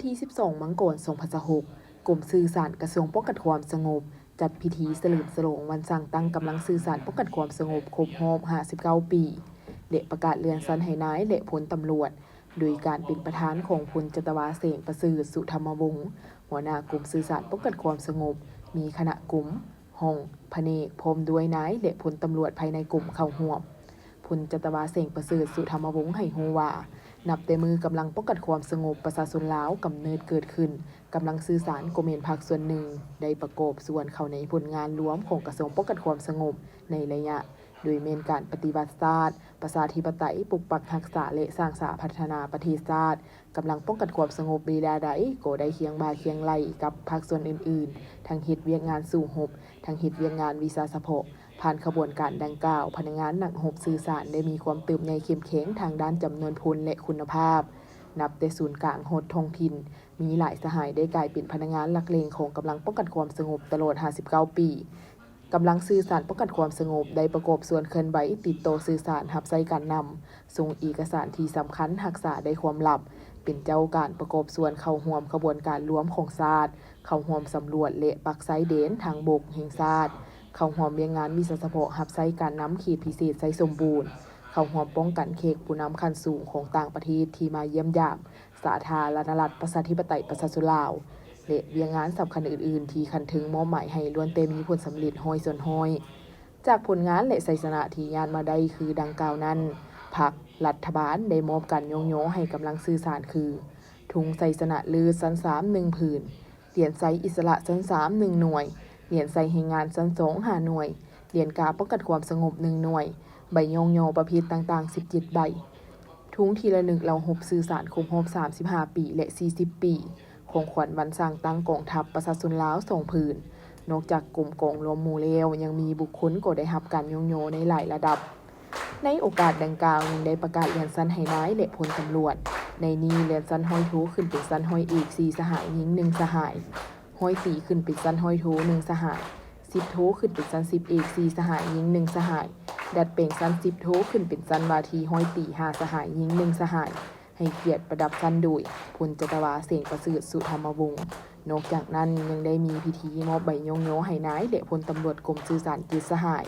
ທີສິບສອງ ມັງກອນ ສອງພັນຊາວຫົກ ກົມສື່ສານກະຊວງປ້ອງກັນຄວາມສະຫງົບ ຈັດພິທີສະເຫຼີມສະຫຼອງວັນສ້າງຕັ້ງກຳລັງສື່ສານປ້ອງກັນຄວາມສະຫງົບຄົບຮອບຫ້າສິບເກົ້າປີ ແລະ ປະກາດເລື່ອນຊັ້ນໃຫ້ນາຍ ແລະ ພົນຕຳຫຼວດ ໂດຍການເປັນປະທານຂອງພົນຈັດຕະວາ ແສງປະເສີດ ສຸທຳມະວົງ ຫົວໜ້າກົມສື່ສານປ້ອງກັນຄວາມສະຫງົບ, ມີຄະນະກົມ, ຫ້ອງ, ພະແນກ ພ້ອມດ້ວຍນາຍ ແລະ ພົນຕຳຫຼວດພາຍໃນກົມເຂົ້າຮ່ວມ. ພົນຈັດຕະວາ ແສງປະເສີດ ສຸທຳມະວົງ ໃຫ້ຮູ້ວ່າ ນັບແຕ່ມື້ກຳລັງປ້ອງກັນຄວາມສະຫງົບປະຊາຊົນລາວກຳເນີດເກີດຂຶ້ນ, ກຳລັງສື່ສານກໍແມ່ນພາກສ່ວນໜຶ່ງ ໄດ້ປະກອບສ່ວນເຂົ້າໃນຜົນງານລວມຂອງກະຊວງປ້ອງກັນຄວາມສະຫງົບໃນໄລຍະ ໂດຍແມ່ນການປະຕິວັດຊາດ, ປະຊາທິປະໄຕ, ປົກປັກຮັກສາ ແລະ ສ້າງສາພັດທະນາປະເທດຊາດ. ກຳລັງປ້ອງກັນຄວາມສະຫງົບເວລາໃດກໍໄດ້ຄຽງບ່າຄຽງໄຫຼ່ກັບພາກສ່ວນອື່ນໆ, ທັງເຮັດວຽກງານສູ້ຮົບ, ທັງເຮັດວຽກງານວິຊາສະເພາະ. ຜ່ານຂະບວນການດັ່ງກ່າວ, ພະນັກງານນັກຮົບສື່ສານໄດ້ມີຄວາມເຕີບໃຫຍ່ເຂັ້ມແຂງທາງດ້ານຈຳນວນຄົນ ແລະ ຄຸນນະພາບ, ນັບແຕ່ສູນກາງຮອດທ້ອງຖິ່ນ. ມີຫຼາຍສະຫາຍໄດ້ກາຍເປັນພະນັກງານຫຼັກແຫຼ່ງຂອງກຳລັງປ້ອງກັນຄວາມສະຫງົບຕະຫຼອດຫ້າສິບເກົ້າປີ. ກຳລັງສື່ສານປ້ອງກັນຄວາມສະຫງົບໄດ້ປະກອບສ່ວນເຄື່ອນໄຫວ, ຕິດຕໍ່ສື່ສານ, ຮັບໃຊ້ການນຳ, ສົ່ງເອກະສານທີ່ສຳຄັນ, ຮັກສາໄດ້ຄວາມລັບ, ເປັນເຈົ້າການປະກອບສ່ວນເຂົ້າຮ່ວມຂະບວນການລວມຂອງຊາດ, ເຂົ້າຮ່ວມສຳຫຼວດ ແລະ ປັກຊາຍແດນທາງບົກແຫ່ງຊາດ, ເຂົ້າຮ່ວມວຽກງານວິຊາສະເພາະ, ຮັບໃຊ້ການນຳເຂດພິເສດໄຊສົມບູນ, ເຂົ້າຮ່ວມປ້ອງກັນແຂກຜູ້ນຳຂັ້ນສູງຂອງຕ່າງປະເທດທີ່ມາຢ້ຽມຢາມ ສາທາລະນະລັດ ປະຊາທິປະໄຕ ປະຊາຊົນລາວ ແລະ ວຽກງານສຳຄັນອື່ນໆ ທີ່ຂັ້ນເທິງມອບໝາຍໃຫ້ ລ້ວນແຕ່ມີຜົນສຳເລັດຮ້ອຍສ່ວນຮ້ອຍ. ຈາກຜົນງານ ແລະ ໄຊຊະນະທີ່ຍາດມາໄດ້ຄືດັ່ງກ່າວນັ້ນ, ພັກ, ລັດຖະບານໄດ້ມອບການຍ້ອງຍໍໃຫ້ກຳລັງສື່ສານຄື ທຸງໄຊຊະນະເລີດຊັ້ນສາມ ໜຶ່ງຜືນ, ຫຼຽນໄຊອິດສະຫຼະຊັ້ນສາມ ໜຶ່ງໜ່ວຍ, ຫຼຽນໄຊແຮງງານຊັ້ນສອງ ຫ້າໜ່ວຍ, ຫຼຽນກາປ້ອງກັນຄວາມສະຫງົບ ໜຶ່ງໜ່ວຍ, ໃບຍ້ອງຍໍປະເພດຕ່າງໆ ສິບເຈັດໃບ. ທຸງທີ່ລະນຶກເຫຼົ່າຮົບສື່ສານຄົບຮອບສາມສິບຫ້າປີ ແລະ ສີ່ສິບປີ, ຂອງຂວັນວັນສ້າງຕັ້ງກອງທັບປະຊາຊົນລາວ ສອງຜືນ. ນອກຈາກກົມກອງລວມໝູ່ແລ້ວ, ຍັງມີບຸກຄົນກໍໄດ້ຮັບການຍ້ອງຍໍໃນຫຼາຍລະດັບ. ໃນໂອກາດດັ່ງກ່າວ, ຍັງໄດ້ປະກາດເລື່ອນຊັ້ນໃຫ້ນາຍ ແລະ ພົນຕຳຫຼວດ. ໃນນີ້, ເລື່ອນຊັ້ນຮ້ອຍໂທຂຶ້ນເປັນຊັ້ນຮ້ອຍເອກ ສີ່ສະຫາຍ, ຍິງໜຶ່ງສະຫາຍ, ຮ້ອຍຕີຂຶ້ນເປັນຊັ້ນຮ້ອຍໂທ ໜຶ່ງສະຫາຍ, ສິບໂທຂຶ້ນເປັນຊັ້ນສິບເອກ ສີ່ສະຫາຍ, ຍິງໜຶ່ງສະຫາຍ, ດັດແປງຊັ້ນສິບໂທຂຶ້ນເປັນຊັ້ນວ່າທີຮ້ອຍຕີ ຫ້າສະຫາຍ, ຍິງໜຶ່ງສະຫາຍ, ໃຫ້ກຽດປະດັບຊັ້ນໂດຍ ພົນຈັດຕະວາ ແສງປະເສີດ ສຸທຳມະວົງ. ນອກຈາກນັ້ນ, ຍັງໄດ້ມີພິທີມອບໃບຍ້ອງຍໍໃຫ້ນາຍ ແລະ ພົນຕຳຫຼວດກົມສື່ສານ ເຈັດສະຫາຍ.